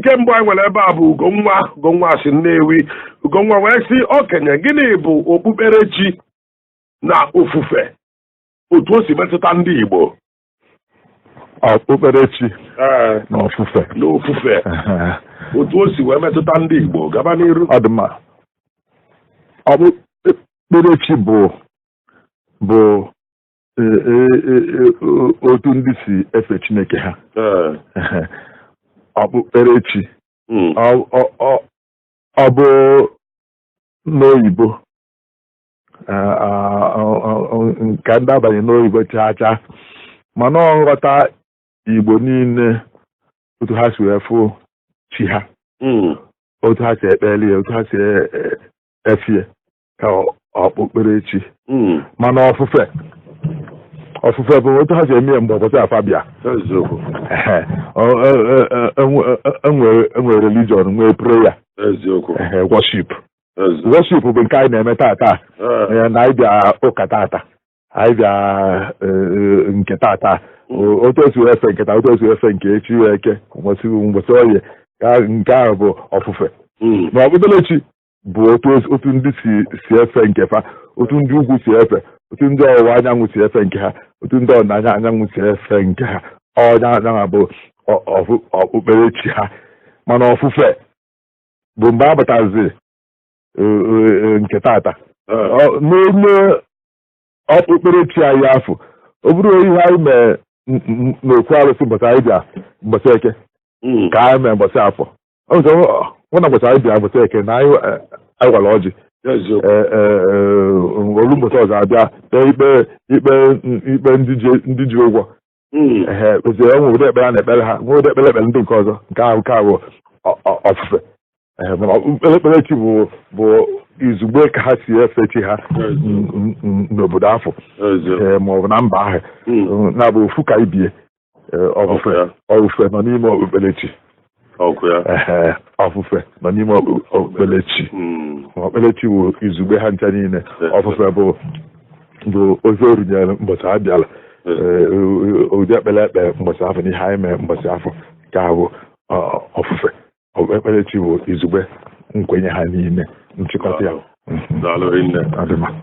Nke mbụ anyị nwere ebe a bụ Ugonwa. Ugonwa si Nnewi. Ugonwa wee sị, okenye, gịnị bụ okpukperechi na ofufe, otu o si metụta ndị Igbo? Okpukperechi na ofufe. Na ofufe, otu o si wee metụta ndị Igbo. Gaba n'iru. Ọ dị mma. Okpukperechi bụ otu ndị si efe Chineke ha. Okpukperechi, ọ bụ n'oyibo, nke ndị abanye n'oyibo chaa chaa, mana ọ nghọta Igbo niile, otu ha si wee fụ chi ha, otu ha si ekpeli ya, otu ha si efe ya, ka okpukperechi. Mana ofufe bụ otu ha si eme ya mgbe ụbọchị afa bịa. Enwere religion, nwee prayer, worship. Worship bụ nke anyị na-eme tata na anyị bịa ụka tata, anyị bịa nke tata, otu esi efe nke taa, otu esi efe nke echi, eke, ụbọchị oye, nke ahụ bụ ofufe. Na okpukperechi bụ otu ndị si efe nke fa, otu ndị ugwu si efe, otu ndị ọwụwa anyanwụ si efe nke ha, otu ndị ọdịda anyanwụ si efe nke ha. Ọnya anyanwụ bụ okpukperechi ha. Mana ofufe bụ mgbe a batazi nke tata n'ime okpukperechi anyị afọ. Ọ bụrụ ihe anyị mee n'okwu arụsị mbọchị anyị bịa mbọchị eke, ka anyị mee mbọchị afọ hụ na mbọchị anyị bịa mbọchị eke na anyị gwara ọjị, olu mbọchị ọzọ abịa kpee ikpe ndị ji ụgwọ. Ee, kpezie, enwe ụdị ekpere a na-ekpere ha, nwee ụdị ekpere ekpere ndị nke ọzọ. Nke ahụ ofufe. Mana okpukperechi bụ izugbe ka ha si efe chi ha n'obodo afọ ma ọ bụ na mba ahụ, na-abụ ofu ka ibie. Ofufe, ofufe nọ n'ime okpukperechi. Ofufe nọ n'ime okpukperechi. Okpukperechi bụ izugbe ha ncha niile. Ofufe bụ ozi orunyere mbọchị a bịara, ụdị ekpere ekpe mbọchị afọ na ihe anyị mee mbọchị afọ, nke ahụ ofufe. Okpukperechi bụ izugbe nkwenye ha niile, nchịkọta ya. Daalụ rinne.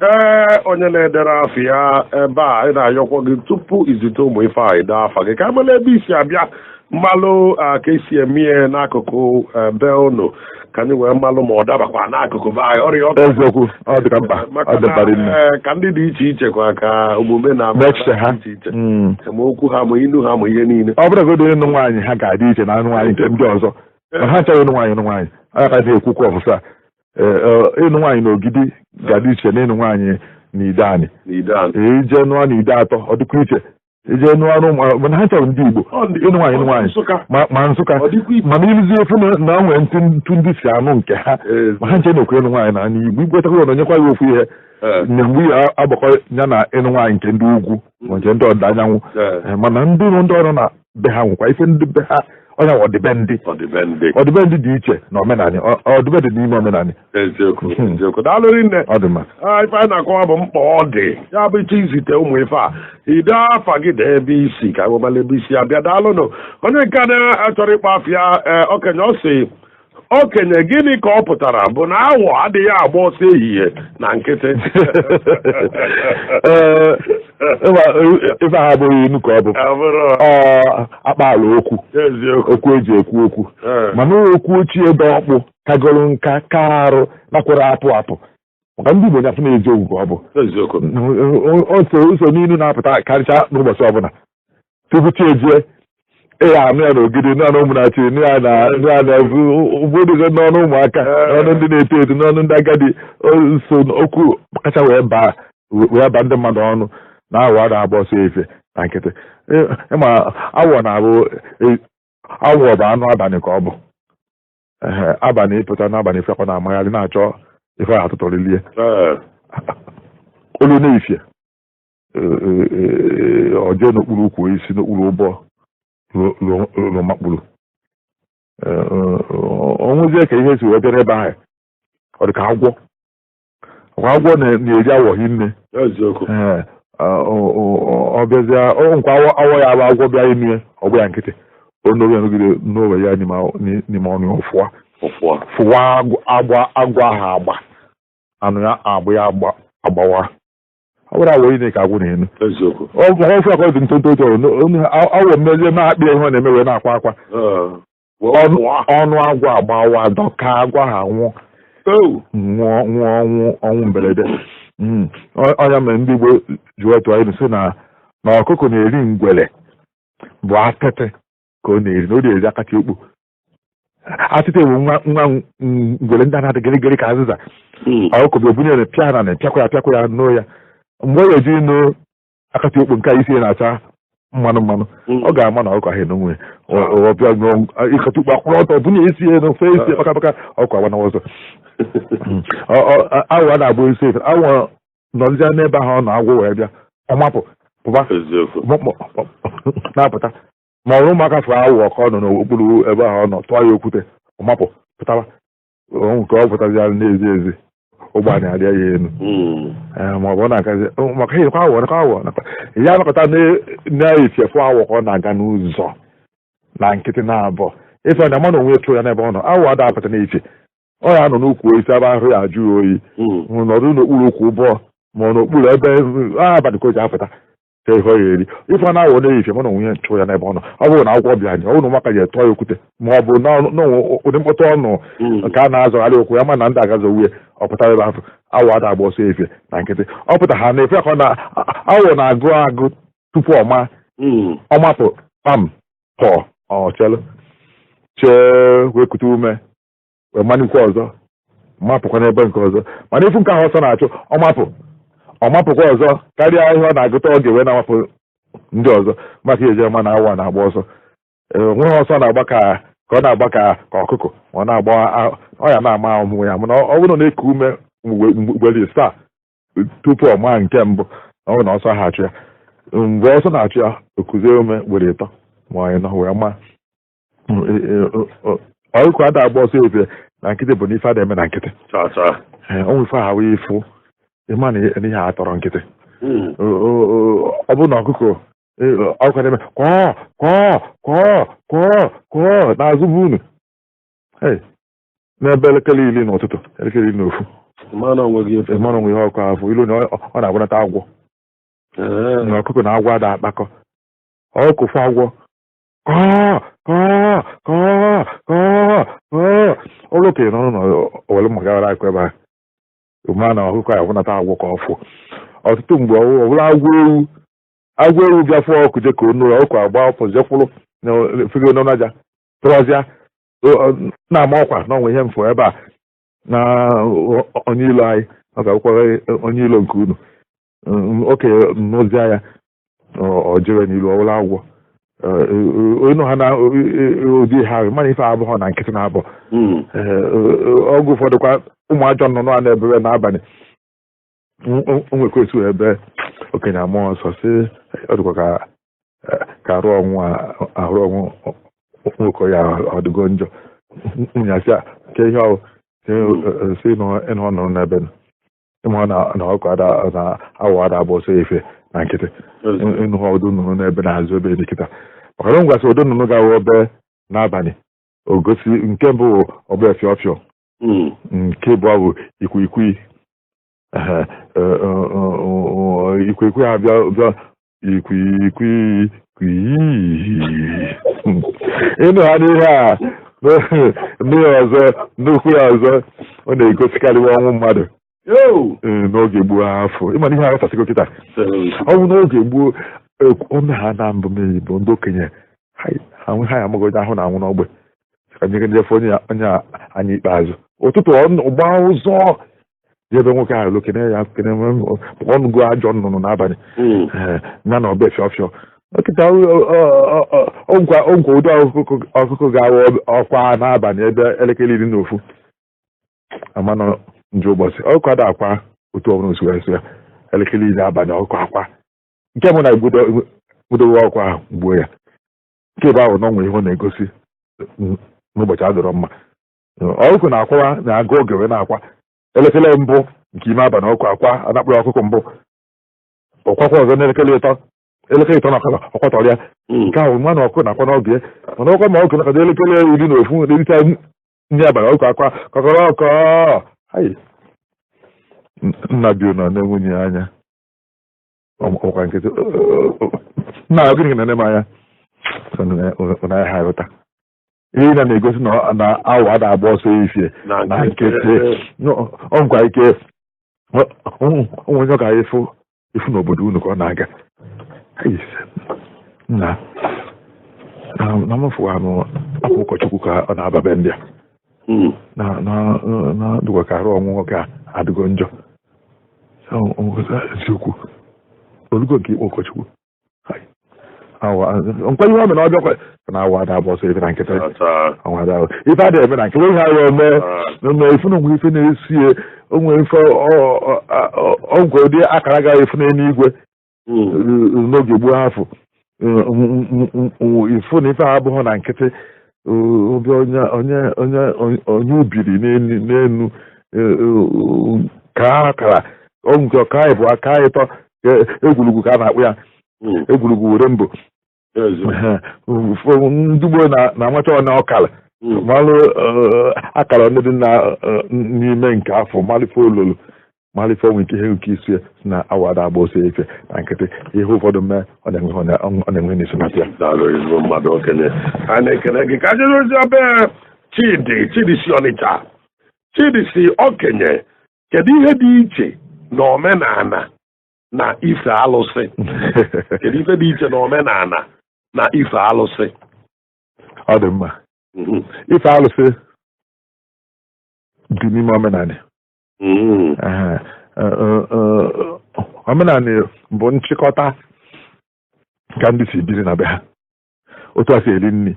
Ee, onye na-edere afọ ya ebe a, anyị na-ayọkwa gị, tupu izite ụmụ ife anyị, dee afa gị ka amala ebe isi abịa, mmalụ ka esi eme ya n'akụkụ be unu, ka anyị wee mmalụ ma ọ dabakwa n'akụkụ be anyị ọrịa ọkụ. Eziokwu, ọ dịka mkpa, ọ dị mkpa rinne. Ka ndị dị iche iche kwa ka omume na echiche ha iche iche, ma okwu ha, ma inu ha, ma ihe niile. Ọ bụrụgodị ịnụ nwaanyị ha ga-adị iche na anụ nwaanyị nke ndị ọzọ, ma ha achọghị ịnụ nwaanyị, ịnụ nwaanyị anya ka na-ekwukwa ọfụsa. Ịnụ nwaanyị n'Ogidi ga-adị iche na ịnụ nwaanyị n'Ide Anị. Ije nụọ n'Ide Atọ, ọ dịkwa iche. Ije nụọ n'ụmụ, mana ha chọrọ ndị Igbo ịnụ nwaanyị, ịnụ nwaanyị ma Nsụka, mana ịlụzi efu na nwee ntụ ntụ ndị si anụ nke ha, ma ha nche na-ekwe ịnụ nwaanyị na Igbo. Igwetakwa ya na onyekwa ya ofu ihe na mgbe ya agbakọ ya na ịnụ nwaanyị nke ndị ugwu ma nke ndị ọdịda anyanwụ. Mana ndị ọrụ na be ha nwekwa ife ndị be ha, ọnya ọdịbendị. Ọdịbendị. Ọdịbendị dị iche na omenanị. Ọdịbendị dị n'ime omenanị. Eziokwu, eziokwu. Daalụ rinne. Ọ dị mma. Ife anyị na-akọwa bụ mkpa ọ dị ya bụ ịchọ izite ụmụ ife a, ide afa gị, dee ebe isi, ka anyị mara ebe isi abịa. Daalụnụ. Onye nke a na-achọrọ ịkpọ afịa, okenye, ọ sị, okenye, gịnị ka ọ pụtara bụ na awọ adịghị agba ọsọ ehihie na nkịtị? Ee, ife a abụghị inu ka ọ bụ. Ọ akpaala okwu. Okwu eji ekwu okwu, mana okwu ochie dị ọkpụ kagoro nka ka arụ nakwara apụ apụ, maka ndị Igbo nyafụ na eziokwu ka ọ bụ. O so n'ilu na-apụta karịcha n'ụbọchị ọbụla tupu chi ejie. Ị ya anụ ya n'Ogidi, nụ ya na Ụmụnachi, nụ ya na nụ ya na obodo, n'ọnụ ụmụaka, n'ọnụ ndị na-eto eto, n'ọnụ ndị agadi. So okwu kacha wee baa ndị mmadụ ọnụ na awọ a na-agba ọsọ efe na nkịtị. Ịma awọ na-abụ, awọ bụ anụ abalị ka ọ bụ. Abalị ịpụta n'abalị fekwa na-amagharị na-achọ ife a atụtụrịlie olu na-efie, ọ jee n'okpuru ukwu isi, n'okpuru ụbọ makpuru onwezie ka ihe si wee bịara ebe ahụ. Ọ dị ka agwọ. Agwọ na-eri awọ hinne. Ọ bịazie nkwa awọ ya bụ agwọ bịa ime ọgbụ ya nkịtị. Onowe nọgide n'owe ya n'ime ọnụ ya fụwa. Ụfụa. Fụwa agwa agwọ ahụ agba anụ ya agba ya agba agbawa. Ọ bụrụ awọ niile ka agwụ na-enu. Eziokwu. Ọ bụ ọfụ akọ dị ntonto toro awọ mmezie na-akpị ihe ọ na-eme wee na-akwa akwa. Wee fụa. Ọnụ agwọ agbawa, dọka agwọ ahụ anwụọ. Ewu. Nwụọ nwụọ ọnwụ ọnwụ mberede. Ọ ya mere ndị Igbo ji wetụ anyị sị na ọkụkọ na-eri ngwere bụ atịtị ka ọ na-eri, na ọ na-eri akatị okpu. Atịtị bụ nwa nwa ngwere ndị a na-adị gịrịgịrị ka azịza. Ọkụkọ bụ obunyere pịa na pịakwa ya pịakwa ya nụ ya. Mgbe ọ ga-eji nụ akatị okpu nke a isi ya na-acha mmanụ mmanụ, ọ ga-ama na ọkụkọ ahụ n'onwe ya. Ọ bịa ịkatị okpu akwụrụ ọtọ bunye isi ya n'ofe isi ya paka paka, ọkụkọ agbanawa ọzọ. Awọ a na-abụ isi efe awọ nọrọzie n'ebe ahụ ọ na-agwọ wee bịa, ọ mapụ pụba. Eziokwu. Na-apụta ma ọ bụrụ ụmụaka fụrụ awọ ka ọ nọ n'okpuru ebe ahụ ọ nọ tụọ ya okwute, ọ mapụ pụtaba. Nke ọ pụtazi ya n'ezi ezi, ụgbọ anyị arịa ya elu. Ma ọ bụ ọ na-agazi maka ihe kwa awọ nakwa awọ nakwa ya anọkọta na-efi fụ awọ ka ọ na-aga n'ụzọ na nkịtị na-abụọ ife na ama na onwe tụrụ ya n'ebe ọ nọ. Awọ ada apụta n'efi, ọ ya nọ n'ukwu osisi ebe ahụ ya ajụ ya oyi, nọdụ n'okpuru ukwu ụbọ ma ọ n'okpuru ebe abalị ka o ji apụta ka ihe ọ ya eri. Ife na awọ na-eyife mana onwe ya chụrụ ya n'ebe ọ nọ. Ọ bụrụ na agwọ bịa anyị, ọ bụrụ na ụmụaka ji etụọ ya okwute ma ọ bụ na ụdị mkpọtụ ọnụ nke a na-azọgharị okwu ya, ma na ndị agazi owuye ọ pụtara ebe ahụ. Awọ ada agba ọsọ efe na nkịtị. Ọ pụta ha na-efe ka ọ na awọ na-agụ agụ tupu ọ ma ọ mapụ kpam pụọ. Ọ chelụ chee wee kute ume wee manikwa ọzọ mapụkwa n'ebe nke ọzọ. Mana ifu nke ahụ ọsọ na-achụ, ọ mapụ, ọ mapụkwa ọzọ karịa ihe ọ na-agụta oge wee na-amapụ ndị ọzọ maka eji ma na awọ na-agba ọsọ. Nweghị ọsọ na-agba ka ọ na-agba ka ọkụkọ ọ na-agba ọ ya na-ama ọmụmụ ya. Mana ọ bụrụ na eku ume mgbere staa tupu ọ maa nke mbụ, ọ bụrụ na ọsọ ha achụ ya, mgbe ọsọ na-achụ ya, okuzie ume were ịtọ ma ọ nọ wee maa. Ọkụkọ ada agba ọsọ efe na nkịtị bụ na ife a na-eme na nkịtị. Cha cha. Ọ nwe ife ahụ ịfụ ịma na ihe a tọrọ nkịtị. Ọ bụrụ na ọkụkọ ọkụkọ na-eme kwọọ kwọọ kwọọ kwọọ kwọọ n'azụ bụ unu n'ebe elekere 10 n'ụtụtụ, elekere 11, Mmanụ onwe gị efe. Mmanụ onwe ihe ọkụ afọ ilu na ọ na-agwanata agwọ. Na ọkụkọ na agwọ ada akpakọ. Ọkụkọ fụ agwọ kọọ kọọ kọọ kọọ kọọ, ụlọ okenye n'ọnụ na owere magara akụ ebe ahụ ma na ọkụkọ ya agwanata agwọ ka ọ fụ. Ọtụtụ mgbe ọ bụla agwọ ewu, agwọ ewu bịa fụọ ọkụ je ka onu ọkụ agba ọfọ jekwụrụ fego n'ọnụ aja tụrọzịa na-ama ọkwa na ọnwa ihe mfụ ebe a na onye ilo anyị ọ ga-akwụkwọ onye ilo nke unu okenye n'ozi ya ọ jere n'ilu ọwụla agwọ onye ha na ụdị ha mana ife abụghọ na nkịtị na-abụ. Ọgwụ ụfọdụ kwa ụmụ ajọ nnụnụ a na-ebebe n'abalị nwekwa esu ebe okenye amụọ ọsọ si ọ dịkwa ka arụ ọnwụ ahụrụ ọnwụ nwoke ya ọ dịgo njọ nwunye asị ke ihe ọ si ịnụ ọ nụrụ n'ebe ịmụ na ọkụ ada na awọ ada agba ọsọ efe na nkịtị ịnụ ha ọdụ nnụnụ n'ebe na-azụ ebe nkịta maka na ngwasị ụdị nnụnụ ga-awụ ebe n'abalị ogosi nke mbụ ọbụ efio fio, nke bụ bụ ikwiikwi ikwiikwi ha bịa bịa ikwiikwi kwii ịnụ ha n'ihe a n'ihe ọzọ nnukwu ya ọzọ ọ na-egosikarị ọnwụ mmadụ n'oge gboo afọ. Ịma na ihe aghasasịgo kịta ọ bụ n'oge gboo ome ha na mbụ mmiri bụ ndị okenye ha ya amaghị onye ahụ na-anwụ n'ogbe ka nye njefe onye onye anyị ikpeazụ ụtụtụ gba ụzọ ebe nwoke ahụ kene ya kene ọnụgo ajọ nnụnụ n'abalị ya na ọbịa fịọ fịọ nkịta ọgwa ụdị ọkụkọ ga-awa ọkwa n'abalị ebe elekere 11 amanụ nje ụbọchị ọkụkọ ada akwa otu ọbụla osi wee ya elekere 10 abalị ọkụkọ akwa nke mụ na gbudowe ọkụ ahụ gbuo ya nke ebe ahụ na ọnwa ihe ọ na-egosi n'ụbọchị adọrọ mma. Ọkụkọ na-akwawa na-agụ oge wee na-akwa elekere mbụ nke ime abalị ọkụ akwa anakpụrụ ọkụkọ mbụ ọkwakwa ọzọ n'elekere 3. Elekere 3:30 ọkwatọrọ ya. Nke ahụ nwa na ọkụ na-akwa n'ọgụ ya, mana ọkwa ma ọkụ nakọta elekere 11 na-erite nri abalị, ọkụ akwa kọkọrọ ọkọ. Ai, nna bi nọ na nwunye ya anya ọkwa nkịtị. Nna, gịnị na-ene m anya na ha aghọta ihe na na-egosi na awọ ada agba ọsọ efie na nkịtị. Ọ nkwa ike onwe onye ọ ga-efu ifu n'obodo unu ka ọ na-aga. Ai, nna na mafụ anụ akwa ụkọchukwu ka ọ na-aba be ndị a na na na dịkwa ka arụ ọnwụ nwoke a adịgo njọ. So, eziokwu olugo nke ikpe ụkọchukwu. Ai, awa nkwa ihe ọ mere na ọ bịakwa na awọ ada agba ọsọ ife na nkịtị. Ọnwa ada ife adịghị eme na nkịtị, ihe ahụ eme eme ifu na onwe ife na-esie onwe ife ọgwụ ụdị akara agaghị efu n'eluigwe n'oge gboo afọ ifu na ife a abụghị na nkịtị. Obi onye onye onye onye ubiri n'elu ka akara nke ọka ịbụ aka ịtọ egwurugwu ka a na-akpụ ya egwurugwu were mbụ. Ndị gboo na-amacha ọna ọkara malụ akara ndị dị n'ime nke afọ, malụ ololo, malụ onwe nke ihe nke isi si na awọ ada agba ọsọ efe na nkịtị. Ihe ụfọdụ mee ọ na-enwe n'isi na ya. Daalụ, ezigbo mmadụ, okenye, a na-ekele gị. Ka jere ozi ọbe Chidi. Chidi si Ọnịcha. Chidi si, okenye, kedu ihe dị iche na omenala na ife alụsị? Kedu ife dị iche na omenala na ife alụsị? Ọ dị mma. Ife alụsị dị n'ime omenala. Omenala bụ nchịkọta ka ndị si biri na be ha, otu a si eri nri,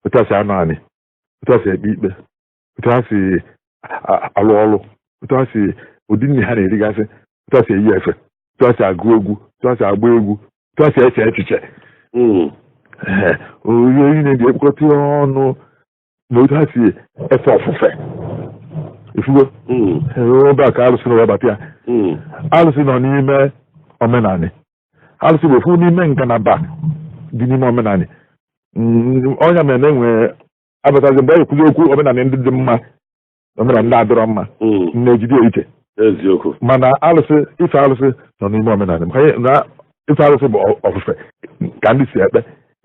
otu a si anọ anị, otu a si ekpe ikpe, otu ha si alụ ọrụ, otu ha si ụdị nri ha na-erigasị, otu a si eyi efe, otu a si agụ egwu, otu a si agba egwu, otu a si eche echiche. Onye niile dị ekpokọta ọnụ na otu ha si efe ofufe, ifugo ebe a ka alụsị na webata ya. Alụsị nọ n'ime omenanị. Alụsị bụ ofu n'ime ngalaba dị n'ime omenanị. Ọnya mere na enwe abatazi mgbe e ekwuzi okwu omenanị ndị dị mma, omenanị ndị adịrọ mma, na-ejide ya iche. Mana alụsị, ife alụsị nọ n'ime omenanị, maka na ife alụsị bụ ofufe ka ndị si ekpe,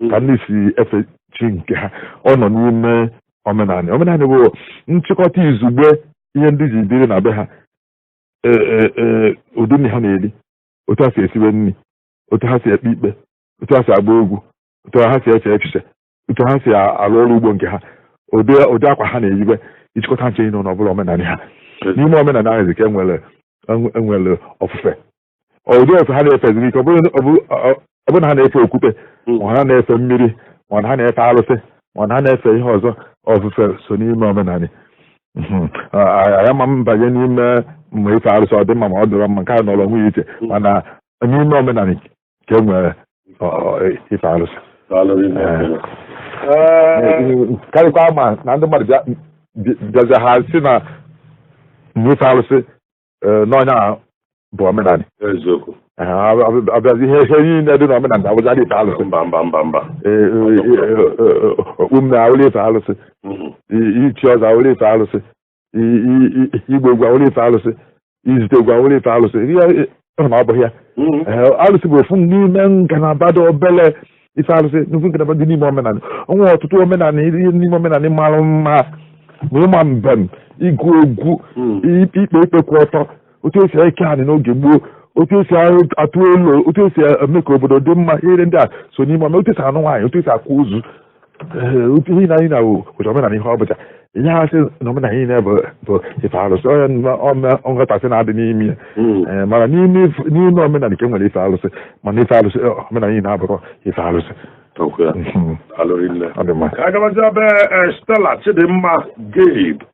ka ndị si efe chi nke ha. Ọ nọ n'ime omenanị. Omenanị bụ nchịkọta izugbe ihe ndị ji biri na be ha, ụdị nri ha na-eri, otu ha si esiwe nri, otu ha si ekpe ikpe, otu ha si agba egwu, otu ha si eche echiche, otu ha si arụ ọrụ ugbo nke ha, ụdị akwa ha na-eyibe. Ịchịkọta nche niile n'ọbụla omenanị ha. N'ime omenala ahụ ka enwere ofufe, ụdị ofe ha na-efeziri ike. Ọ bụrụ na ha na-efe okwute, ma ha na-efe mmiri, ma ha na-efe arụsị, ma ha na-efe ihe ọzọ, ofufe so n'ime omenala. Aya ma m banye n'ime ma ife arụsị ọ dị mma ma ọ dịrọ mma, nke a nọrọ onwe ya iche, mana n'ime omenala ka e nwere ife arụsị. Daalụ rinne. Karịkwa ma na ndị mmadụ bịazi ha si na ife arụsị n'ọnya bụ omenala. Abịazi ihe niile dị n'omenala abụzara ife alụsị. Mba, mba, mba, mba. Okpu m na-awụrụ ife alụsị, ichi ọzọ awụrụ ife alụsị, igba egwu awụrụ ife alụsị, izite egwu awụrụ ife alụsị. Ihe na ọ bụghị ya. Alụsị bụ ofu n'ime ngalaba dị obele. Ife alụsị nnukwu ngalaba dị n'ime omenala. Onwe ọtụtụ omenala, ihe n'ime omenala mara mma ma ịma mbem, ịgụ egwu, ikpe ikpe kwụ ọtọ, otu esi eke anị n'oge gboo, otu esi atụ elu, otu esi eme ka obodo dị mma. Ihe ndị a so n'ime omenala, otu esi anụ nwaanyị, otu esi akwa ozu. Otu ihe na anyị na ụcha omenala, ihe ọ bụcha ihe ha sị na omenala niile bụ ife arụsị, onye nghọtasị na-adị n'ime ya. Mana n'ime omenala ka e nwere ife arụsị, mana ife arụsị omenala niile abụrụ ife arụsị. Okwu ya. Daalụ rinne. Ọ dị mma. Ka agabazi be Stella Chidimma Gabe.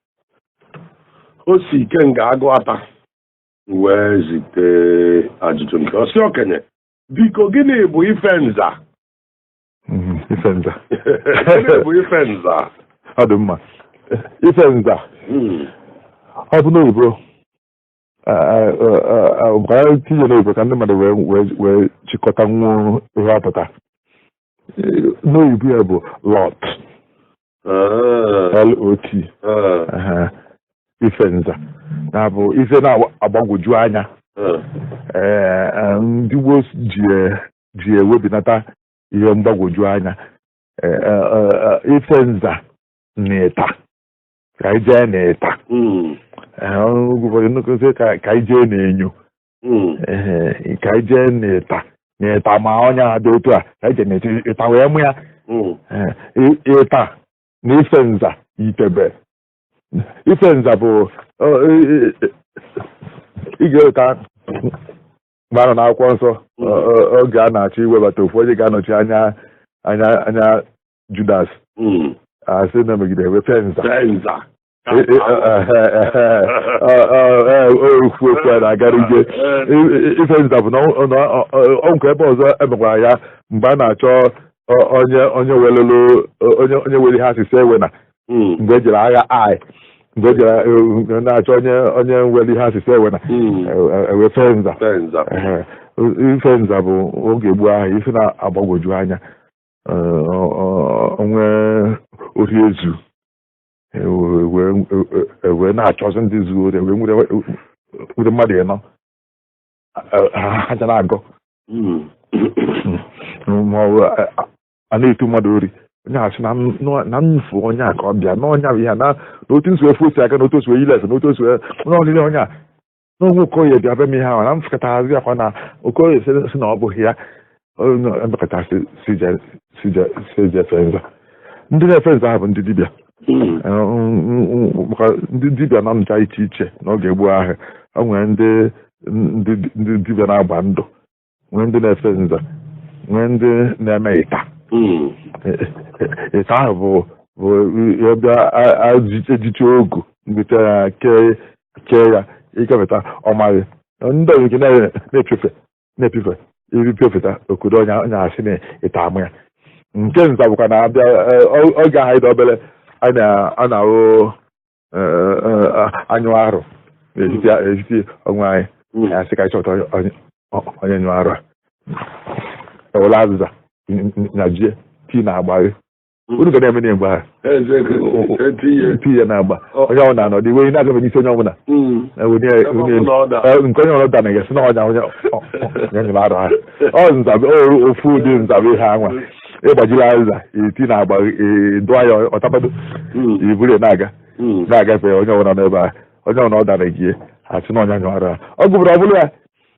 O si Ikenga agụ ata wee zite ajụjụ nke ọsị, okenye, biko, gịnị bụ ife nza? Ife nza. Gịnị bụ ife nza? Ọ dị mma. Ife nza, ọ bụ n'oyibo. Maka tinye n'oyibo ka ndị mmadụ wee chịkọta nwuo ihe ọpụta. N'oyibo ya bụ lot, L-O-T. Ife nza na-abụ ife na-agbagwoju anya. Ee, ndị gboo ji ewebinata ihe mgbagwoju anya. Ife nza na ịta, ka anyị jee na ịta. Oge ụfọdụ nnukwu sị ka anyị jee n'enyo. Ka anyị jee n'ịta, n'ịta ma onye a dị otu a, ka anyị jee n'ịta, ịta wee mụ ya. Ịta na ife nza yitebe. Ife nza bụ ị ga-eweta mgbe a nọ n'akwụkwọ nsọ, oge a na-achọ iwebata ofu onye ga-anọchi anya Judas, asị na megide ewefe nza. Fee nza. Okwu okwu a na-agara ije. Ife nza bụ na ọ nkwa ebe ọzọ emekwara ya mgbe a na-achọ onye welelu onye were ihe asịsị ewe na mgbe e jere agha ai, mgbe e jere na-achọ onye nwere ihe asịsị ewe na ewefe nza. Fee nza. Ife nza bụ oge gboo ahụ ife na-agbagwoju anya. Onwe ori ezu wee na-achọzi ndị zuo ori, wee nwere mmadụ ịnọ ha ja na-agọ ma ọ bụ a na-etu mmadụ ori, onye asị na mfu onye a ka ọ bịa na ọnya bụ ihe a na otu nsi efu osi aka na otu osi wee yile efe na otu osi wee na ọlịlị onye a na onwe Okoye bịa be m ihe ahụ na m fụkọta akwa na Okoye sị na ọ bụghị ya emekọta si je efe nza. Ndị na-efe nza ahụ bụ ndị dibịa, maka ndị dibịa na-anụcha iche iche n'oge gboo ahụ. O nwere ndị dibịa na-agba ndụ, nwee ndị na-efe nza, nwee ndị na-eme ịta. Ịta ahụ bụ ebe ejicha ogu mgbete ya kee ya ịkepụta ọmaghị ndị ọzọ nke na-epiofe na-epiofe iri piofeta okodo onye asị na ịta amụ ya. Nke nza bụkwa na abịa oge ahụ ịdị obere, a na-ahụ anyụ arụ n'etiti onwe anyị, anyị asị ka anyị chọpụta onye nyụ arụ a, ewere azịza nyajie tii na-agbaghe unu ga na-eme mgbe ahụ tii ya na-agba onye ọbụla anọdụ iwe na-agafe n'isi onye ọbụla nke onye ọbụla dana ga-esi na ọnya onye nyụrụ arụ ha. Ọ nza ofu ụdị nza bụ ihe anwa ịgbajiri azịza eti na-agba dụọ ya ọtabado iburu ya na-aga na-agafe onye ọbụla n'ebe ahụ, onye ọbụla ọ dara gị asị na ọnya nyụrụ arụ ha. Ọ gụbụrụ ọ bụrụ ya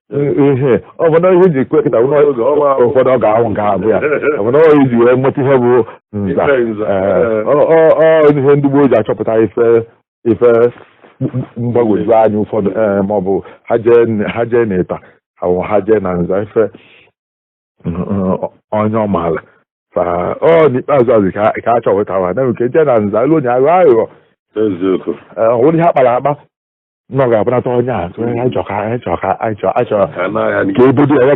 ihe ọ bụ na ihe ji ekwe kịta ụfọdụ ọ ga-ahụ nke abụ ya ọ bụ na ọ iji wee nweta ihe bụ nza. Ọ ihe ndị gboo ji achọpụta ife mgbagwoju anya ụfọdụ, ma ọ bụ ha jee n'ịta, ha jee na nza ife onye ọmaala ọ n'ikpeazụ azụ ka a chọpụtara na nke jee na nza elu onye aghọ aghụghọ ọ nwere ihe akpara akpa na ọ ga-abụnata onye a anyị chọrọ ka anyị chọrọ ka ebodo ya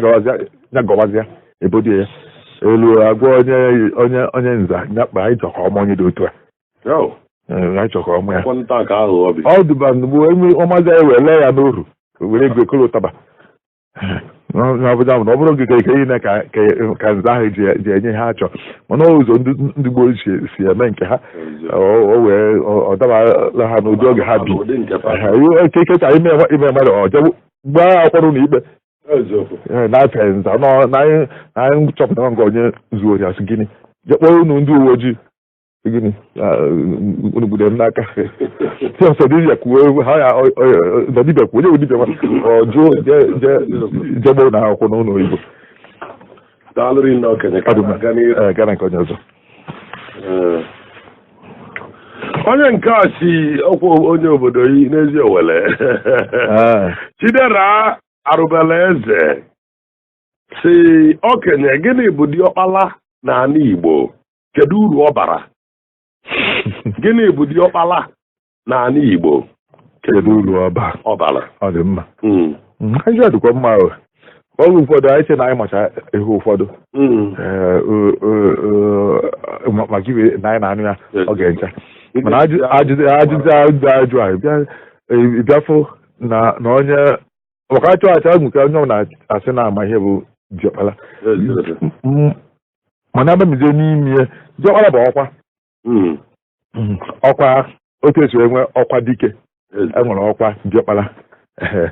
ya gọwazịa ebodo ya elu agwa onye nza ya kpa anyị chọrọ ka ọma onye dị otu a, anyị chọrọ ka ọma ya. Ọ dụba mgbe ọmazi anyị wee lee ya n'oru were ego ekolo ụtaba n'ọbụda na ọ bụrụ gị ka niile ka nza ahụ ji enye ha achọ, mana ụzọ ndị gboo si eme nke ha o wee ọ dabara ha n'ụdị oge ha bi kekecha ime mmadụ ọ jee gbaa akwụrụ na ikpe na-afe nza na anyị chọpụtara nke onye zuo ori asị gịnị jee kpọrọ unu ndị uwe ojii gịnị unu gbudere m n'aka sọ dibịa kwuo ha ya na dibịa kwuo onye bụ dibịa ọ jụụ jee gbọrọ na akwụkwọ n'ụlọ oyibo. Gana nke onye ọzọ. Onye nke a si ọkwa onye obodo yi n'ezi Owele, Chidera Arụbela Eze, si okenye, gịnị bụ diọkpala n'ala Igbo? Kedu uru ọ bara? Gịnị bụ diọkpala n'ala Igbo? Kedu uru ọ bara? Ọ dị mma. Anyị dịkwa mma. Oge ụfọdụ anyị che na anyị macha ihe ụfọdụ maka ibe na anyị na-anụ ya ọ ga-echa, mana ajụjụ ajụ anyị bịafụ Na na onye maka achọ acha nke onye ọbụla asị na-ama ihe bụ diọkpala. Mana abamizie n'ime ya, diọkpala bụ ọkwa. Ọkwa otu esi enwe ọkwa dike, enwere ọkwa diọkpala. Ehe,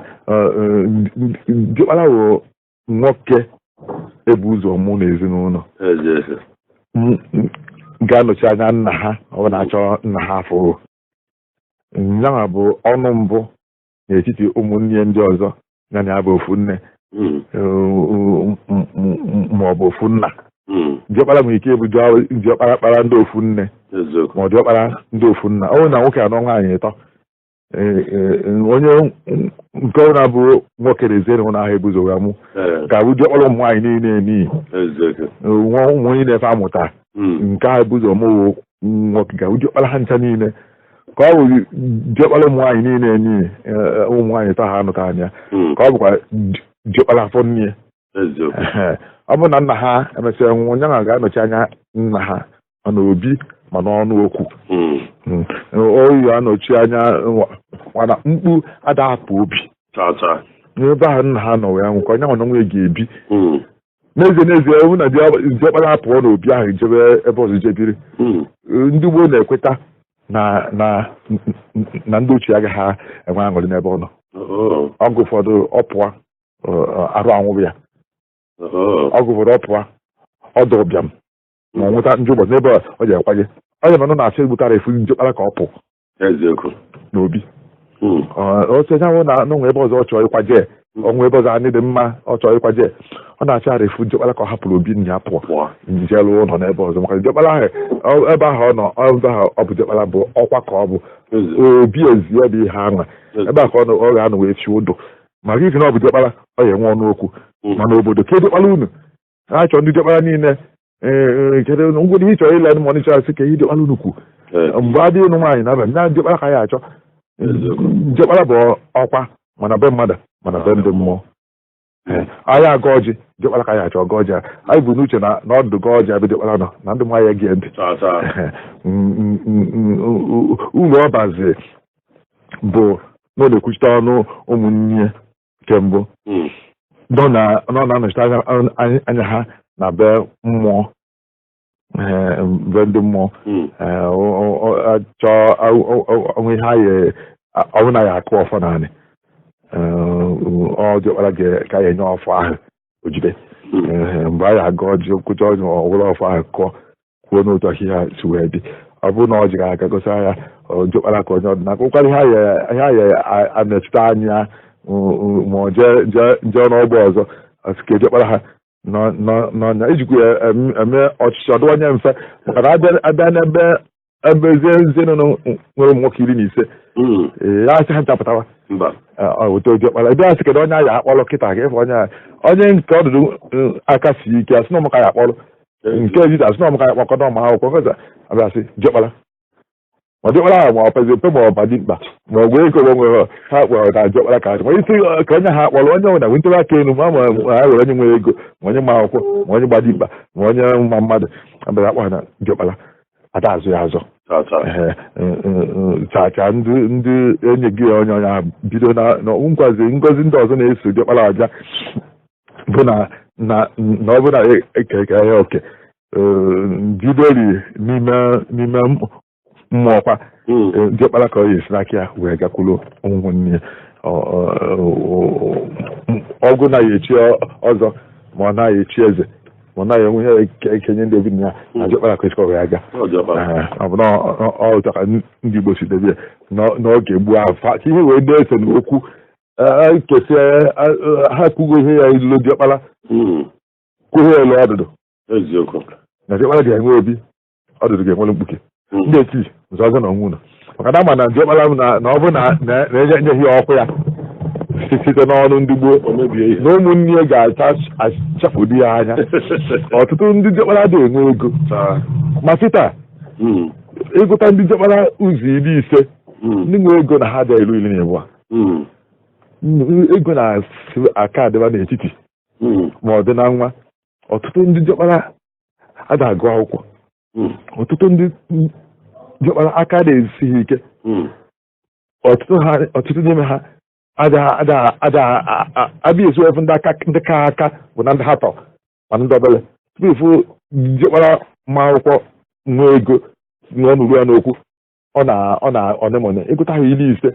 diọkpala bụ nwoke ebu ụzọ mụ n'ezinụlọ ga-anọchi anya nna ha. Ọ bụ na-achọ nna ha afọ nyanwa bụ ọnụ mbụ n'etiti ụmụnne ndị ọzọ ya na ya bụ ofu nne ma ọ bụ ofu nna. Diọkpara nwere ike ịbụ diọkpara kpara ndị ofu nne ma ọ diọkpara ndị ofu nna. Ọ bụrụ na nwoke anọ, nwaanyị ịtọ, onye nke ọbụla bụ nwoke na ezinụlọ ahụ ebuzo ya mụ ga-abụ diọkpara ụmụ nwaanyị niile n'ihi nwa ụmụ onye na-efe amụta. Nke ahụ ebuzo mụ nwoke ga-abụ diọkpara ha ncha niile, ka ọ bụ diọkpara ụmụ nwaanyị niile n'ihi ụmụ nwaanyị ịtọ ha anụta anya, ka ọ bụkwa diọkpara afọ nne ya. Ọ bụrụ na nna ha emesịa nwụọ, onye ahụ ga-anọchi anya nna ha ma n'obi ma n'ọnụ okwu. Oyi anọchi anya mana mkpu adapụ obi n'ebe ahụ nna ha nọ wee nwụ, ka onye ahụ na onwe ya ga-ebi. N'ezie n'ezie, hụ na diọkpara pụọ n'obi ahụ jebe ebe ọzọ jebiri, ndị gboo na-ekweta na ndị ochie agaghị enwe aṅụrị n'ebe ọ nọ. Ọgụ ụfọdụ ọ pụọ, arụ anwụrụ ya. Ọgụ ụfọdụ ọ pụọ, ọdụ ụbịam ma ọ nweta njọ ụbọchị n'ebe ọ ji ekwaje. Ọ ya manụ na-asị egbutara efu diọkpara ka ọ pụ n'obi. Ọ sị nyanwụ na n'onwe ebe ọzọ ọ chọrọ ịkwaje, onwe ebe ọzọ anyị dị mma ọ chọrọ ịkwaje, ọ na-achọ ara efu diọkpara ka ọ hapụrụ obi nna ya pụọ nje lụọ ụlọ n'ebe ọzọ, maka diọkpara ahụ ebe ahụ ọ nọ, ebe ahụ ọ bụ diọkpara bụ ọkwa ka ọ bụ obi ezie bụ ihe anwa ebe a ka ọ nọ, ọ ga-anọ wee fi ụdụ maka ifi na ọ bụ diọkpara, ọ ya enwe ọnụ okwu. Mana obodo ka diọkpara unu na-achọ ndị diọkpara niile, ee, kedu ngwụdị ihe ị chọrọ ile ma ọ sị ka ihe diọkpara unu kwu mgbe adịghị ịnụ nwaanyị na abalị na diọkpara ka ya achọ. Diọkpara bụ ọkwa mana be mmadụ mana be ndị mmụọ. Anyị aga ọjị, diọkpara ka ya achọ ọga ọjị. Anyị bụ n'uche na na ọdụ ga ọjị ebe diọkpara nọ na ndị mmụọ ya gee ntị. Uru ọ bazi bụ na ọ na-ekwuchite ọnụ ụmụnne nke mbụ nọ na-anọchite anya ha na be mmụọ, be ndị mmụọ. Chọọ onwe ihe anyị ọbụna ya akụ ọfọ naanị ọ diọkpara ka ya enye ọfọ ahụ ojide. Mgbe anyị aga ọjị, kwụcha ọjị, ọwụrụ ọfọ ahụ kụọ, kwuo n'otu ahịhịa si wee dị. Ọ bụrụ na ọ jiri aka gosi ya diọkpara ka onye ọdịnaka ụkwara ihe anyị anọchite anya, ma ọ jee n'ọgbọ ọzọ ka diọkpara ha n'ọnya ijikwa ya eme ọchịchị ọdịwanye mfe, maka na abịa n'ebe ebe ezinụlọ nwere ụmụ nwoke 15, ya asị ha nchapụtawa weta diọkpara ebe asị kedu onye a ya akpọrọ kịta ka ịfụ onye onye nke ọdụdụ aka sie ike, asị na ọmụka ya akpọrọ nke ejide, asị na ọmụka ya akpọkọ ọma akwụkwọ nkeza abịa asị diọkpara, ma diọkpara ahụ ma ọ pezi mpe ma ọ ba dimkpa ma ọ gwee ego nwere ha kpọrọ na diọkpara ka ma isi ka onye ha akpọrọ onye nwere wintebe aka elu ma ma ha were onye nwere ego ma onye ma akwụkwọ ma onye gba dimkpa ma onye ma mmadụ abịara akpọ ha na diọkpara ada azụ ya azọ chacha ndị ndị enyi gị onye onye ahụ bido na nkwazi ngozi ndị ọzọ na-eso diọkpara aja bụ na na na ọ bụ na ekeke ya oke bidori n'ime n'ime mmụọ kwa diọkpara ka ọ ga-esi n'aka ya wee gakwuru ụmụnne ya ọgụ na ya echi ọzọ ma ọ naghị echi eze ma ọ naghị enwe ihe ekenye ndị obi ya na diọkpara ka esikọ wee aga. Ọ bụ na ọ ka ndị Igbo si debe n'oge gboo ahụ ka ihe wee na-ese n'okwu kesie ha kwugo ihe ya ilu diọkpara kwuo ihe elu ọdụdụ na diọkpara ga-enwe obi, ọdụdụ ga-enwere mkpuke ndị eti nzọzọ na onwe unu, maka na ama na diọkpara na ọ bụ na na-enyeghị ya ọkụ ya site n'ọnụ ndị gboo na ụmụnne ya ga-achafụdi ya anya. Ọtụtụ ndị diọkpara dị enwe ego, ma kịta ịgụta ndị diọkpara ụzọ 50 ndị nwe ego na ha dị elu 12. Ego na-asị aka adịba n'etiti ma ọ dị na nwa. Ọtụtụ ndị diọkpara ada agụ akwụkwọ. Ọtụtụ ndị diọkpara aka na-esighị ike. Ọtụtụ n'ime ha Ada abịa esi efu ndị aka, ndị ka aka bụ na ndị ha tọ, mana ndị obele tupu ifu diọkpara ma akwụkwọ nwee ego nwee n'uru ya n'okwu, ọ na ọnemone ịgụta ha 50.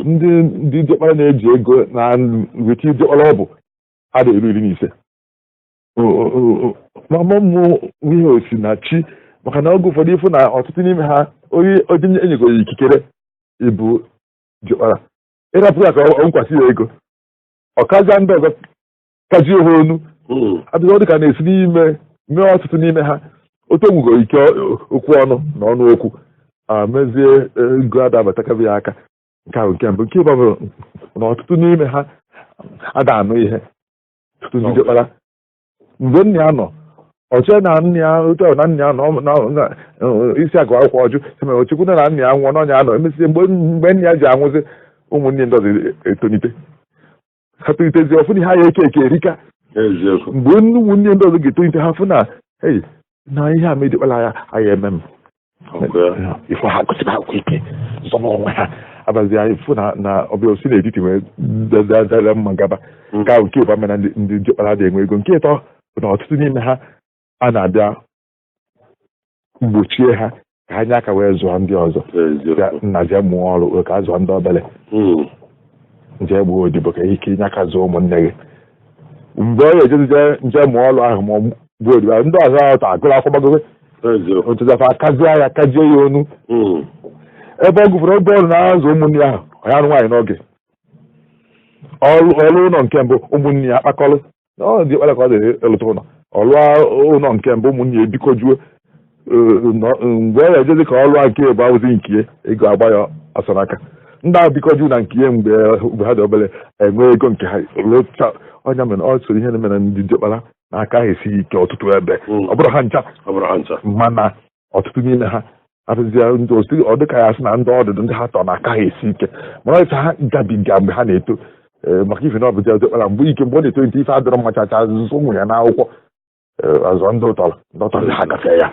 Ndị diọkpara na-eji ego na weta diọkpara ọ bụ a na-eru 15. Mama mụ ihe osi na chi, maka na oge ụfọdụ ịfụ na ọtụtụ n'ime ha, onye onye enyegoro ikikere ịbụ diọkpara, ịrapụ ya ka ọ nkwasị ya ego, ọ kazia ndị ọzọ kazie ha onu. Adịghị ọ dị ka na-esi n'ime mee ọtụtụ n'ime ha otu onwugoro ike okwu ọnụ na ọnụ okwu a mezie ego adabatakabe ya aka. Nke ahụ nke mbụ. Nke ịbụ bụ na ọtụtụ n'ime ha ada anụ ihe. Ọtụtụ ndị diọkpara, mgbe nna ya nọ, ọchọ na nna ya otu ahụ na nna ya nọ isi agụ akwụkwọ ọjụ mere ochekwu na nna ya nwụọ n'ọnya anọ emesie. Mgbe nna ya ji anwụzi, ụmụnne ndị ọzọ etonite, ha tolitezie ọfụ na ha ya eke eke erika. Mgbe ụmụnne ndị ọzọ ga-etolite, ha fụ na ei na ihe a mediọkpara ya anyị eme m ifu ha gụsịrị akwụkwọ ike zọba onwe ha, abazi anyị fụ na ọbịa osi n'etiti wee dere mma gaba. Nke ahụ nke ịba mere ndị diọkpara dị enwe ego. Nke ịtọ bụ na ọtụtụ n'ime ha a na-abịa mgbochie ha ka ha nye aka wee zụọ ndị ọzọ. Nna jee mụọ ọrụ ka a zụọ ndị obere, jee gbuo odibo ka ike inye aka zụọ ụmụnne gị. Mgbe ọ ga-ejezi nje mụọ ọrụ ahụ ma ọ gbuo odibo ahụ, ndị ọzọ ahụ agụrụ akwụkwọ gbagobe otuzafa akazie ya, kajie ya onu. Ebe ọ gụfere oge ọrụ na-azụ ụmụnne ya ahụ, ọ ya arụ nwaanyị n'oge ọrụ ụlọ nke mbụ, ụmụnne ya akpakọrọ ọ dị kpara ka ọ dị ịlụta ụlọ, ọlụọ ụlọ nke mbụ, ụmụnne ya ebikọjuo. Mgbe ọ ga-ejezi ka ọ lụọ nke bụ awụzi nke ego agba ya ọsọ n'aka, ndị ahụ bikọju na nke mgbe ha dị obere enwe ego nke ha lụcha. Ọnya mere ọ soro ihe na-eme na ndị diọkpara n'aka ahụ esighị ike ọtụtụ ebe. Ọ bụrụ ha ncha, mana ọtụtụ n'ime ha afụzia ndị osi ọ dịka ya sị na ndị ọdịdị ndị ha tọ na aka ha esi ike, mana ife ha gabiga mgbe ha na-eto, maka ife na ọ bụ diọkpara mgbe ike mgbe ọ na-eto nte ife adịrọ mma chacha zụzụ ụmụ ya n'akwụkwọ, azụ ndị ụtọrọ ndị ụtọrọ ha gafee ya.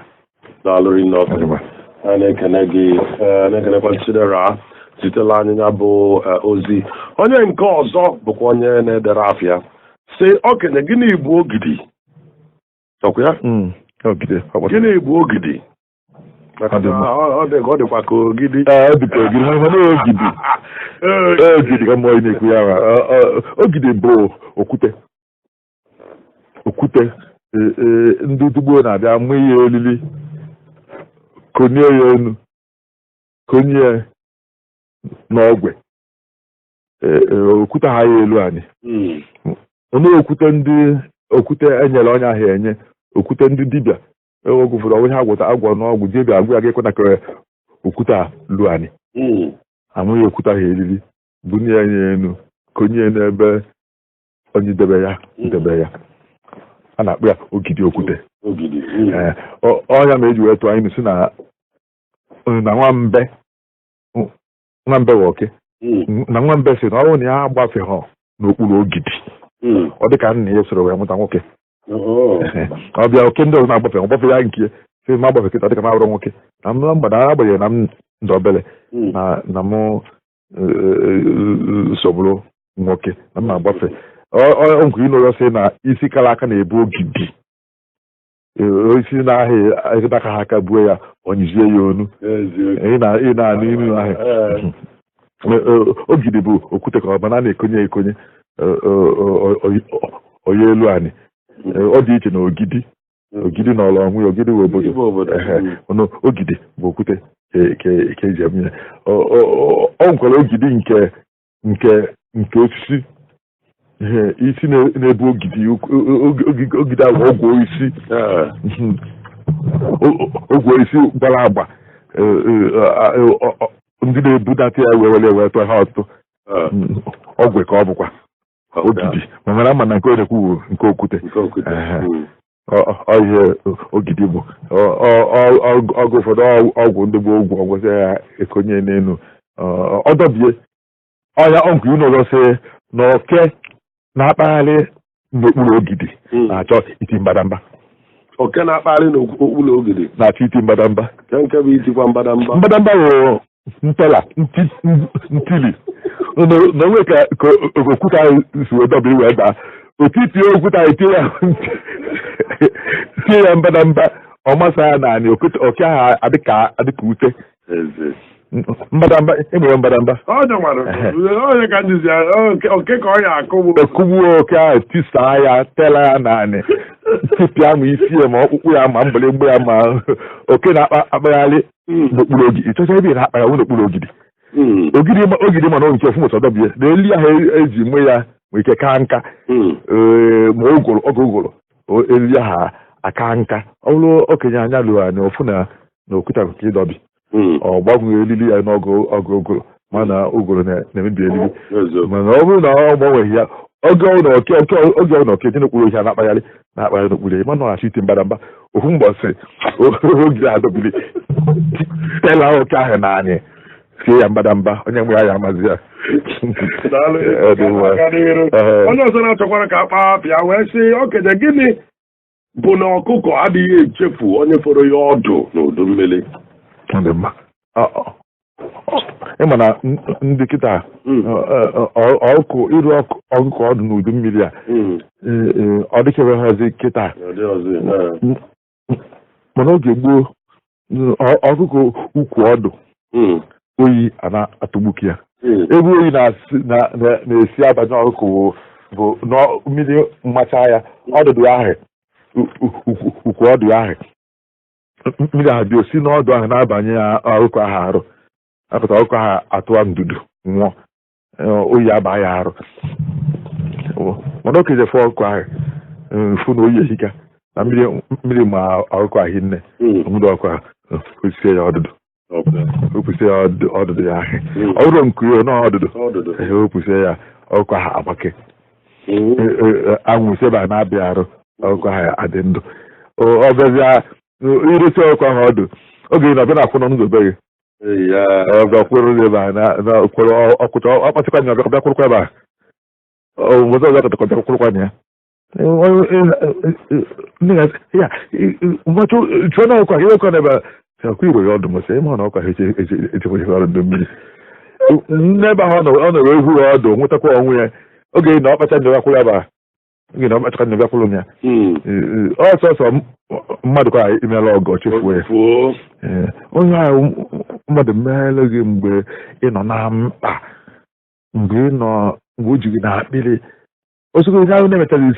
Daalụ rinne, okenye. A na-ekene gị, na-ekenekwa Chidera zitela anyị ya bụ ozi. Onye nke ọzọ bụkwa onye na-edere afịa si okenye, gịnị bụ ogidi? Ọkwa ya? Ogidi. Gịnị bụ ogidi? Maka Ọ dị mma. na ọ dịkwa ka ogidi. Ee, ọ dị ka ogidi, mana ogidi. Ogidi ka mmụọ na-ekwu ya ma ogidi bụ okwute. Okwute ndị ugbo na-abịa mụ ya elili, konye ya enu, konye ya n'ọgwe. Okwute ha ya elu anyị. Onye okwute ndị okwute enyere onye ahụ enye okwute ndị dibịa oge ụfọdụ ọnwụ ihe agwọta agwọ n'ọgwụ dibịa agwụ ya ga-ekwe na ka okwute a lu anyị. Amụghị okwute ahụ eriri, bunye ya enu, konye ya n'ebe onye debe ya debe ya. A na-akpọ ya ogidi okwute. Ogidi. Ee, ọnya ma eji wee tụọ anyị si na nwambe wụ oke. Na nwambe si na ọ bụrụ na ya agbafeghọ n'okpuru ogidi, ọ dị ka nna ya soro wee mụta nwoke. Ọ bịa oke ndị ọzọ na-agbafe, ọ gbafe ya nke sị ma agbafe kịta dịka m abụrụ nwoke na m na mgbada, agbanyeghị na m dị obere na mụ sogburu nwoke na m agbafe. Ọ nkwe ịnụ ya sị na isi kara aka na-ebu ogidi. Isi na-ahịa aka ha aka buo ya, onyizie ya onu. Ị na-anụ inu ahụ. Ogidi bụ okwute ka ọ bụ na a na-ekonye ekonye onye elu anyị. Ọ dị iche na ogidi. Ogidi na ọlọ onwe ya, ogidi bụ obodo. Igbo obodo. Ehe, ọnụ ogidi bụ okwute ka eji eme ya. Ọ nwekwara ogidi nke osisi. Ihe isi na-ebu ogidi ogidi ahụ ogwe isi. Ogwe isi gbara agba. Ndị na-ebudata ya wee were wee tụọ ha ọtụtụ. Ogwe ka ọ bụkwa ogidi, ma mara ama na nke onye kwuwu nke okwute. Nke okwute. Ehe. Ọ ihe ogidi bụ ọgụ ụfọdụ ọgwụ ndị bụ ogwụ ọgwụsị ya ekonye n'elu, ọ dọbie ọya ọgwụ unu ọzọ sị na oke na-akpagharị n'okpuru ogidi na-achọ iti mbadamba. Oke na-akpagharị n'okpuru ogidi na-achọ iti mbadamba. Nke bụ itikwa mbadamba? Mbadamba bụ Ntela ntili na onwe ka okwute ahụ si wee dọbiri wee daa otu itinye okwute ahụ, tie ya mba na mba, ọ masa ya naanị oke ahụ adịka ute. Mbadamba enwere mbadamba. Onye ka njizi oke ka ọ ya akụgbu. Ekugbuo oke ahụ, tisaa ya, tela ya naanị, tipịa ma isi ya, ma ọkpụkpụ ya, ma mgbịrịgba ya, ma oke na-akpagharị n'okpuru ogidi. Ịchọcha ebe ị na-akpa ya n'okpuru ogidi, ogidi ogidi, mana nke ofu mụtọ dọbie na elu ahụ eji mụ ya nwere ike kaa nka, ma ụgụrụ oge ụgụrụ elu ahụ aka nka. Ọ bụrụ okenye anya lụrụ anya ofu na okwute ka ịdọbi, ọ gbanwee elili ya n'ọgụ ọgụ ụgụrụ, mana ụgụrụ na-emebi elili. Mana ọ bụrụ na ọ gbanweghị ya, oge ọ na oke oke oge ọ na oke dị n'okpuru ohia na-akpagharị na-akpagharị n'okpuru ya, mana ọ na-achọ iti mbadamba ofu mbọsị, oge ahụ dọbiri tela oke ahụ naanị, sie ya mbadamba, onye nwe ya ya amazi ya. Onye ọzọ na-achọkwara ka akpa apịa wee sị, okenye, gịnị bụ na ọkụkọ adịghị echefu onye fọrọ ya ọdụ n'udu mmiri? Ọ dị mma. Ịma na ndị kịta ọkụ iru ọkụkọ ọdụ n'udu mmiri a, ọ dịkebeghịzi kịta, mana oge gboo, ọkụkọ ukwu ọdụ, oyi a na-atụgbuki ya. Ebe oyi na-esi abanye ọkụkọ bụ mmiri mmacha ya ọdụdụ ahụ, ukwu ọdụ ahụ, mmiri ahụ dị osi n'ọdụ ahụ na-abanye ya ọkụkọ ahụ arụ, apụta ọkụkọ ahụ atụwa ndudu nwụọ, oyi aba ya arụ. Mana okenye fụ ọkụkọ ahụ, fụ na oyi ehika na mmiri ma ọkụkọ ahụ nne omude ọkụ ahụ, osie ya ọdụdụ, okwusie ya ọdụdụ ya ahụ. Ọ bụrụ nke ya na ọdụdụ, okwusie ya, ọkụkọ ahụ agbake. Anwụ si ebe a na-abịa arụ ọkụkọ ahụ adị ndụ. Ọ bịazịa iresi ọkụkọ ahụ ọdụ, oge ị na-abịa na-akwụ n'ọnụ ụzọ be gị, ọ bịa kwụrụ ebe a na kwụrụ ọkwụcha ọkpachakwa anya, ọbịa bịa kwụrụkwa ebe a ọzọ, ọzọ kọtakọ bịa kwụrụkwa na ya. Ya chụọ na ọkwa ihe ọkwa n'ebe a ọkwa iro ya ọdụ m sị ịma na ọkwa ha echekwa ihe ọdụ mmiri n'ebe ahụ ọ nọrọ ehu ya ọdụ, nwetakwa onwe ya. Oge na ọkpacha njọ bịa kwụrụ ebe a, oge na ọkpacha njọ bịa kwụrụ ya ọsọsọ mmadụ kwa imela ọgọ chefuo ya. Onye ahụ mmadụ meela gị mgbe ị nọ na mkpa, mgbe ị nọ, mgbe o ji gị n'akpịrị, osogbo onye ahụ na-emetaghị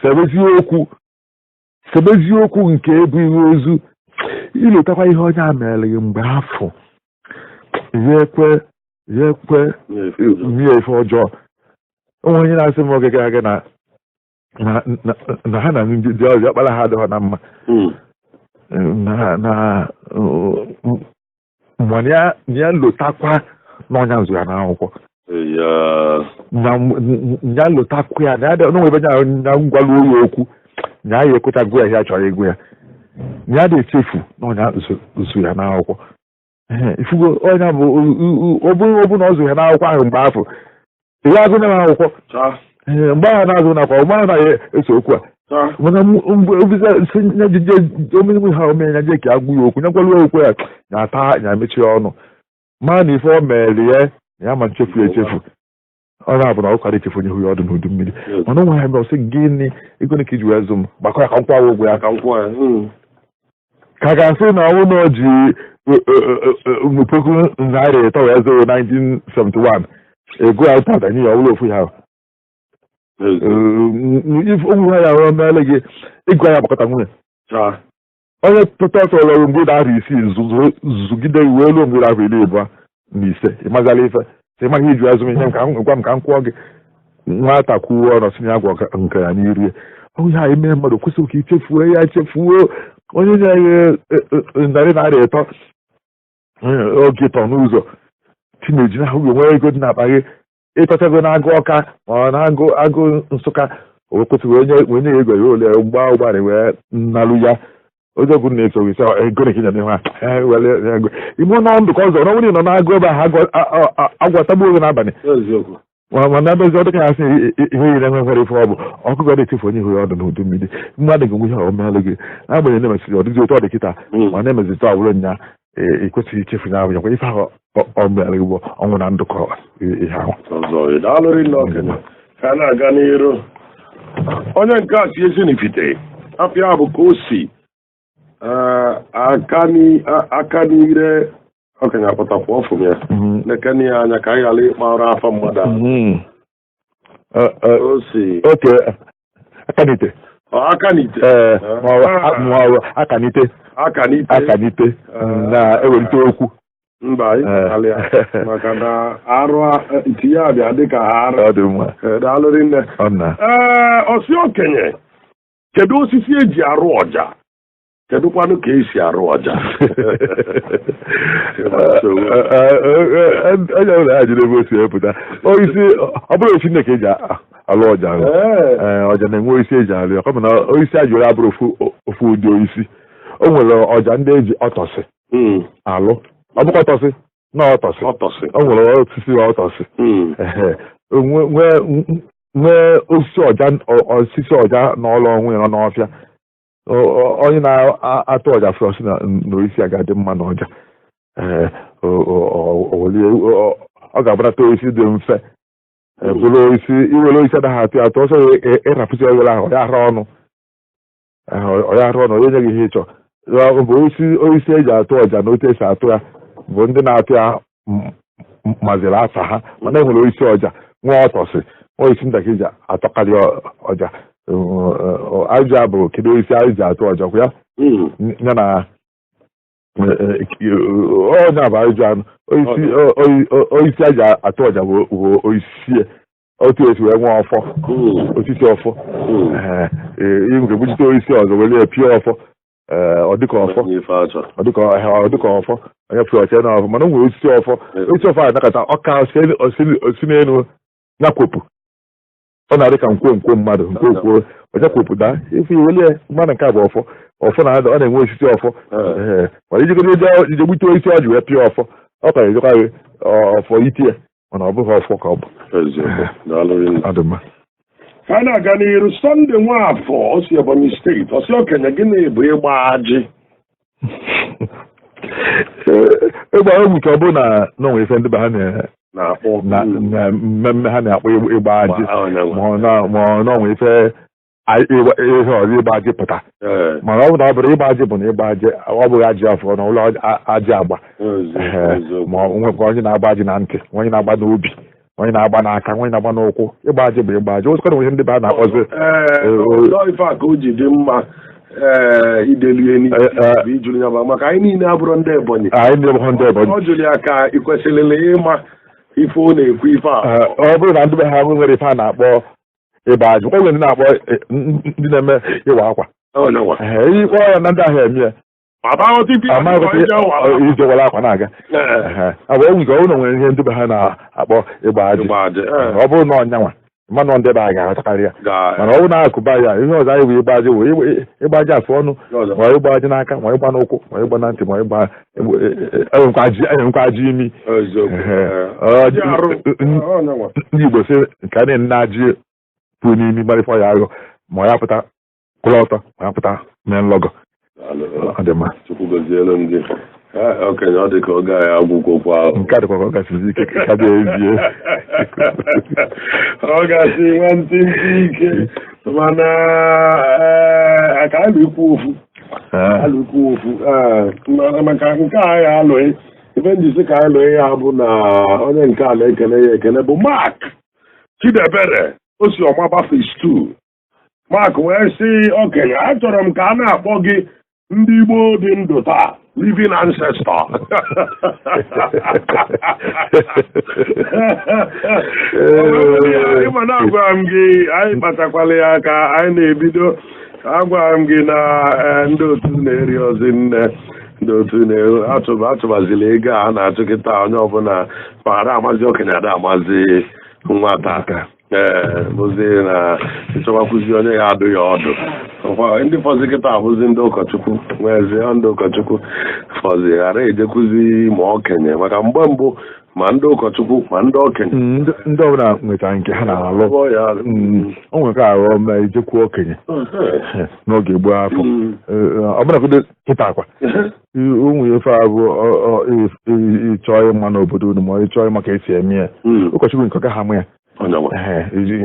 sebezie okwu nke ebughị ozu, ilotakwa ihe onye a mere gị mgbe afọ ya ekwe mie ife ọjọọ. Onwe onye na-asị m oge gara aga na ha na ndị ọzọ ọkpara ha adịghị na mma, na mana ya lotakwa n'ọnya nzu ya n'akwụkwọ, na ya lotakwa ya na ya n'onwe ebe ya ngwalu ya okwu na ya ekwetago ya ihe a chọrọ ịgụ ya, na ya na-echefu n'ọnya nzu ya n'akwụkwọ. Ifugo ọnya bụ ọ bụ na ọ zụ ya n'akwụkwọ ahụ mgbe afọ ihe agụ na akwụkwọ mgbe ahụ na-azụ nakwa mgbe ahụ na-eso okwu a, mana mgbe omenye ha omenye ya je ka agwụ ya okwu, nyekwalu ya okwu ya na ata ya mechie ọnụ, ma na ife o mere ya na ya ma nchefu ya echefu. Ọ na-abụ na ọkara echefu onye hụ ya ọdụ n'udu mmiri, mana onwe ya mere ọsị gịnị ego ka iji wee zụ m gbakọ ya ka m kwawa ụgwọ ya, ka ga-asị na ọnwụ na o ji 3,000 wee zụrụ 1971 ego ya tata nye ya ọbụla ofu ya onwe ya o meele gị ịgụ ya gbakọta nwunye onye tụta tọrọ mgbe dị ahụ 6 zụgide wee ruo mgbe dị ahụ 25, ịmazala ife ịmaghị iju azụ ihe ka gwa m ka m kwụọ gị. Nwata kwuo ọnụ si ya gwa nke ya n'iru ya onye a ime mmadụ kwesịrị ka ichefuo ya, chefuo onye nye ya 300 oge tọ n'ụzọ tineji na ahụ nwee ego dị n'akpa gị, ịtọchago na-agụ ọka ma ọ na-agụ agụ Nsụka, o kwesịrị onye onye ya ego ya ole gbaa ụgbọala wee nnalụ ya onye ọbụla na-eso gị sị ego na n'ihu ha were ego ime ọnụ ndụ ka ọzọ na ọ nọ na-agụ ebe ahụ agwọ tagbuo oge n'abalị, mana ebe ọ dịka ya sị ihe niile nwe nwere ife ọ bụ ọkụkọ na-echefu onye hụ ya ọdụ n'udu mmiri. Mmadụ ga-enwe ihe ọ meelụ gị n'agbanyeghị na emesịrị ọ dịzi otu ọ dị kịta, ma na-emezite ọ bụrụ nya. Ị kwesịghị ichefu ya ahụ, ife ahụ ọ mere gị bụ ọnwụ na ndụ ka ihe ahụ. Ọzọ, daalụ rinne, okenye. Ka a na-aga n'iru, onye nke a si Ezinifite, afịa bụ ka o si aka n'ire okenye apụtakwa ọfụ ya. Nekene ya anya ka anyị ghara ịkpa ọrụ afọ mmadụ ahụ. O si Oke akanite. Ọ, akanite. Ee, ma ọ bụ akanite. Akanite. Akanite na-ewelite okwu. Mba, ịpụtala ya maka na arụ ntinye abịa dịka arụ. Ọ dị mma. Daalụ rinne. Ọ na Ee, ọsị okenye, kedu osisi eji arụ ọja? Kedụkwanụ ka esi arụ ọja? Onye ọbụla ya jiri ebe o si epụta osisi. Ọ bụrụ osi nne ka eji alụ ọja ahụ. Ee, ọja na-enwe osisi eji alụ ya, kama na osisi a jụrụ abụrụ ofu ụdị osisi. O nwere ọja ndị eji ọtọsị alụ. Ọ bụkwa ọtọsị na ọtọsị. Ọtọsị. O nwere osisi ọtọsị. Ehe. Nwee osisi ọja, osisi ọja n'ọlụ onwe ya n'ọfịa. Onye na-atụ ọja fụrụ sị na osisi a ga-adị mma n'ọja. Ee, ọ ga-abụrata osisi dị mfe. Ee, bụrụ osisi iwere osisi anaghị atụ ya atụ ọsọ, ịrapụsị ewere ahụ, ọ ya ara ọnụ. Ee, ọ ya ara ọnụ, onye nye gị ihe ịchọ. Ya bụ osisi eji atụ ọja na otu esi atụ ya bụ ndị na-atụ ya maziri afa ha. Mana e nwere osisi ọja, nwee ọtọsị, nwee osisi ntakịrị ji atọkarị ọja. Ajụjụ a bụ kedu osisi anyị ji atụ ọja kwa ya? Ya na onye a bụ ajụjụ anụ osisi a ji atụ ọja bụ osisi ya. Otu esi wee nwee ọfọ, osisi ọfọ. Ee, ị nwere gbujite osisi ọzọ were ya pịa ọfọ. Ee, ọ dịka ọfọ. Ife achọ. Ọ dịka ọfọ onye pụrụ ọcha na ọfọ. Mana o nwere osisi ọfọ. Osisi ọfọ a nakọta ọka osi n'elu nyakwopụ, ọ na-adị ka nkwonkwo mmadụ, nkwonkwo ọnyakwopụ daa ife iwelie mmadụ. Nke a bụ ọfọ. Ọfọ na ọ na-enwe osisi ọfọ. Ee, mana ijikọta ije gbute osisi ọ ji wee pịa ọfọ, ọ ka ejekwa gị ọfọ itie, mana ọ bụghị ọfọ ka ọ bụ. Eziokwu, daalụ rinne. Ọ dị mma. Ka a na-aga n'iru, Sọnde Nwafọ, o si Ebonyi Steeti, ọsị okenye, gịnị bụ ịgba ajị? Ịgba egwu ka ọ bụ na o nwere ife ndị be ha na-akpọ na mmemme ha na-akpọ ịgba ajị, Onye nwe. ma ọ na o nwere ife ihe ọzọ ịgba ajị pụta. Mana ọ bụ na ọ bụrụ ịgba ajị bụ na ịgba ajị, ọ bụghị ajị afọ na ụlọ ajị agba. Eziokwu. Ma ọ nwekwa onye na-agba ajị na ntị, onye na-agba n'obi, onye na-agba n'aka, onye na-agba n'ụkwụ. Ịgba ajị bụ ịgba ajị. Osikwa na ihe ndị be ha na-akpọzi Ee, ife a ka o ji dị mma ee idelie n'isi bụ ijuru ya bụ maka anyị niile abụrụ ndị Ebonyi. Anyị ndị bụ ndị Ebonyi. Ọ jụrụ ya ka ị kwesịrịla ịma ife ọ na-ekwu ife a. Ọ bụrụ na ndị be ha nwere ife a na-akpọ ịgba ajị, o nwere ndị na-akpọ ndị na-eme ịwa akwa. Onye nwa. Ee, ikpọ ya na ndị ahụ eme ya. Amaghị ife amaghị ije wa. Ije were akwa na-aga. Ehe. Ọ bụ enwe ụlọ nwere ihe ndị be ha na-akpọ ịgba ajị. Ịgba ajị. Ọ bụrụ na ọnyanwa mmanụ ndị ebe a ga-aghọtakarị ya. Mana ọ bụrụ na akụba ya, ihe ọzọ anyị bụ ịgba ajị bụ ịgba ajị afụ ọnụ, ma ịgba ajị n'aka, ma ịgba n'ụkwụ, ma ịgba na ntị, ma ịgba enwekwa ajị imi. Eziokwu. Ehe. Ji arụ. Onye nwa. Ndị Igbo sị nke a na-ene ajị pụ n'imi gbarịfọ ya aghọ, ma ya pụta kwụrụ ọtọ, ma ya pụta mee nlọgọ. Daalụ. Ọ dị mma. Chukwu gozielu m gị. Ee, okenye, ọ dị ka oge anyị agwụgwọkwa ahụ. Nke a dịkwa ka ọ gasịrị ike ka dị ezie. Ọ gasị nwantịntị ike, mana ee, ka alụ ikwu ofu. Alụ ikwu ofu. Ee, mana maka nke a anyị alụghị ife njisi ka anyị lụghị ya bụ na onye nke a na-ekele ya ekele bụ Mark Chidebere, o si Ọmaba Phase 2. Mark wee sị, okenye, achọrọ m ka a na-akpọ gị ndị Igbo dị ndụ taa, living ancestor. Ịma na agwara m gị anyị kpachakwala ya ka anyị na-ebido, agwara m gị na ndị otu na-eri ozi nne, ndị otu na-achụba achụbazila ego a na-achụ kịta. Onye ọbụla mpaghara amazi okenye ada amazi nwata. Ee, bụzi na ịchọbakwuzi onye ya adụ ya ọdụ. Ndị fọzi kịta abụzi ndị ụkọchukwu nwezie ndị ụkọchukwu fọzi ghara ejekwuzi ma okenye, maka mgbe mbụ Ma ndị ụkọchukwu ma ndị okenye. Ndị ọbụla nwetara nke ha na-alụ. Ọ ya. O nwere ka aghọ ma ejekwu okenye n'oge gboo afọ. Ọbụnagodo kịta kwa, ụmụ ife a bụ ịchọ ịma n'obodo unu ma ịchọ ịma ka esi eme ya, ụkọchukwu nke ọ gaghị amụ ya. Onye nwe. Ehe,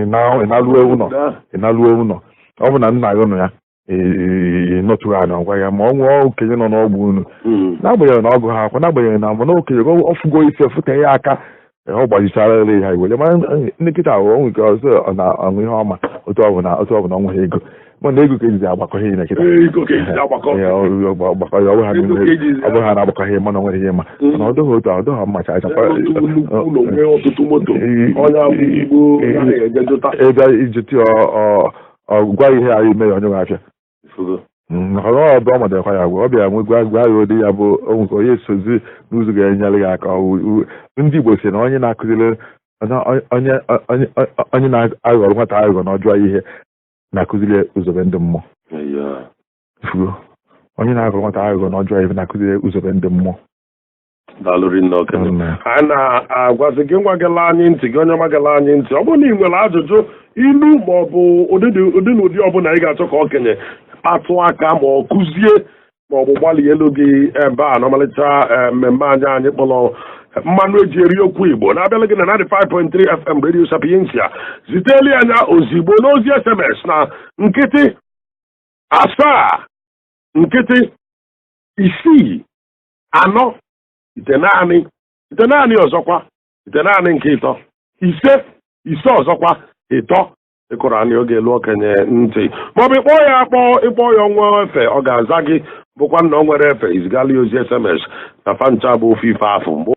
ị na-alụọ ụlọ, ị na-alụọ ụlọ, ọ bụ na nna gị nọ ya, ị nọtụrụ anya ọgwa ya, ma ọ nwee okenye nọ n'ọgba unu, n'agbanyeghị na ọgụ ha akwa, n'agbanyeghị na mana okenye ọ fụgo isi fụte ya aka, ọ gbajichara ya iwere. Mana ndị nkịta ahụ, o nwere ọzọ ọ na-aṅụ ihe ọma, otu ọ bụ na otu ọ bụ na ọ nweghị ego, mana ego ka ejizi agbakọ ihe na kịta. Ego ka ejizi agbakọ. Ee, ọ gbakọ ya, ọ bụghị ha Ego ka ejizi ọ bụghị ha na-agbakọ ihe, mana o nwere ihe ma mana ọ dịghị otu a, ọ dịghị mma chaa chaa. Ọtụtụ nnukwu ụlọ nwee ọtụtụ moto, onye abụ Igbo anaghị eje jụta. Ebe ijiti ọ gwa ihe anyị eme ya, onye nwe afịa. Ifugo. Maka na ọ bụ ọ madakwa ya agwa, ọ bịara nwe gwa gwa ya ụdị ya bụ onwe ka onye sozi n'ụzọ ga-enyere ya aka. Ndị Igbo si na onye na-akụziri onye onye onye na-aghọrọ nwata aghụghọ na ọjọọ ihe na-akụziri ya ụzọbe ndị mmụọ. Ifugo, onye na-aghọrọ nwata aghụghọ na ọjọọ ihe na-akụziri ya ụzọbe ndị mmụọ. Daalụ rinne, okenye. A na-agwazi gị nwa gela anyị ntị, gị onye ọma gela anyị ntị, ọ bụrụ na ị nwere ajụjụ, ilu ma ọ bụ ụdị ụdị na ụdị ọbụla ị ga-achọ ka okenye kpatụ aka ma ọ kụzie ma ọ bụ gbalị elu gị ebe a n'ọmalịcha mmemme anyị kpọrọ Mmanụ Eji Eri Okwu Igbo na-abịala gị na 95.3 FM Radio Sapientia, ziteli anya ozigbo n'ozi SMS na 0 7 0 6 4 9 9 ọzọkwa 9 nke 3 5 5 ọzọkwa 3. Ịkụrụ anyị oge elu okenye ntị, maọbụ ịkpọ ya akpọ, ịkpọ ya ọnwa efe, ọ ga-aza gị. Bụkwa na ọ nwere efe, izigala ya ozi SMS na fancha bụ ofe ife afụ mgbe.